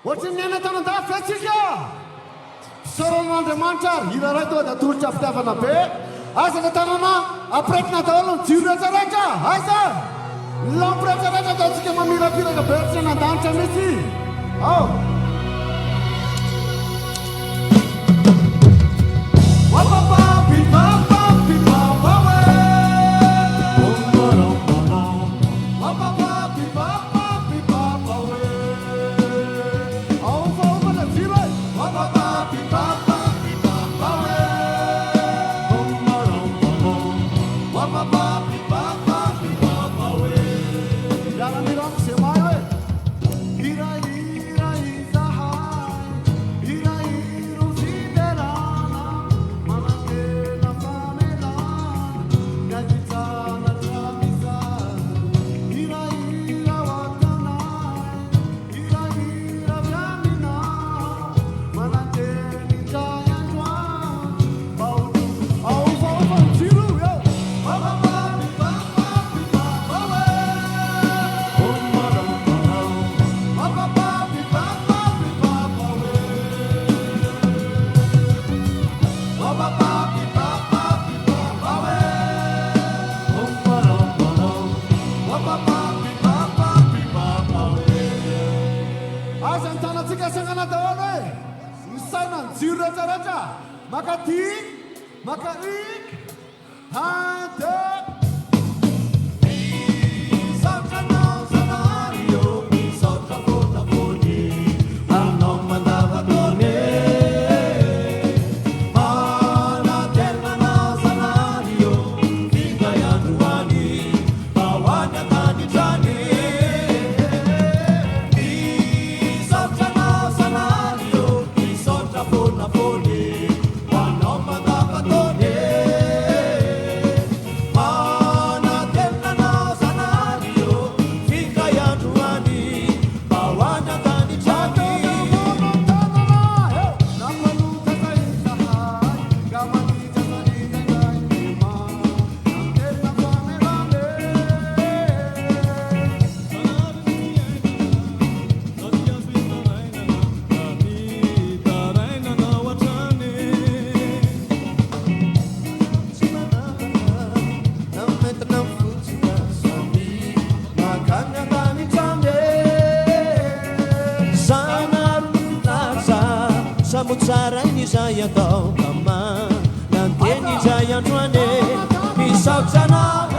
Ohatry ny niaina tany an-dafy ve tsika? Fisaorana an'Andriamanitra ary hira iray tonga dia atolotra fitiavana be. Aiza ilay tanana ampiretina daholo ny jiro rehetra rehetra? Aiza? Ny lampe rehetra rehetra ataontsika mamirapiratra be ohatry ny any an-danitra mihitsy. Ao. Hirahiro fiderana, manantena famelana, ny aditsana hatramin'izay. Hirahira ho ataonay, hirahira avy aminao, manantena indray androany mba ho tonga. Aovaova ny jiro eo. Aiza ny tanantsika sangana daholo e! Ny saina, ny jiro rehetra rehetra! Maka ty, maka ik. Un, deux. Misaotra anao Zanahary ô, misaotra foana foana e, anao mandavantaona e. Manantena anao Zanahary ô, indray andro any, mba ho any an-danitra any e. Misaotra anao Zanahary ô, misaotra foana foana e. Ho anao mandavantaona e. Manantena anao Zanahary ô, f'indray andro any, mba ho any an-danitra any. Zanahary ny fiainana, za tsy azo itarainana, ka mitaraina anao hatrany. Tsy manavaka na mainty na fotsy fa samy mankany an-danitra any e. Zanahary no milaza, samy ho tsarainy izay atao ka manantena indray andro any e. Misaotra anao.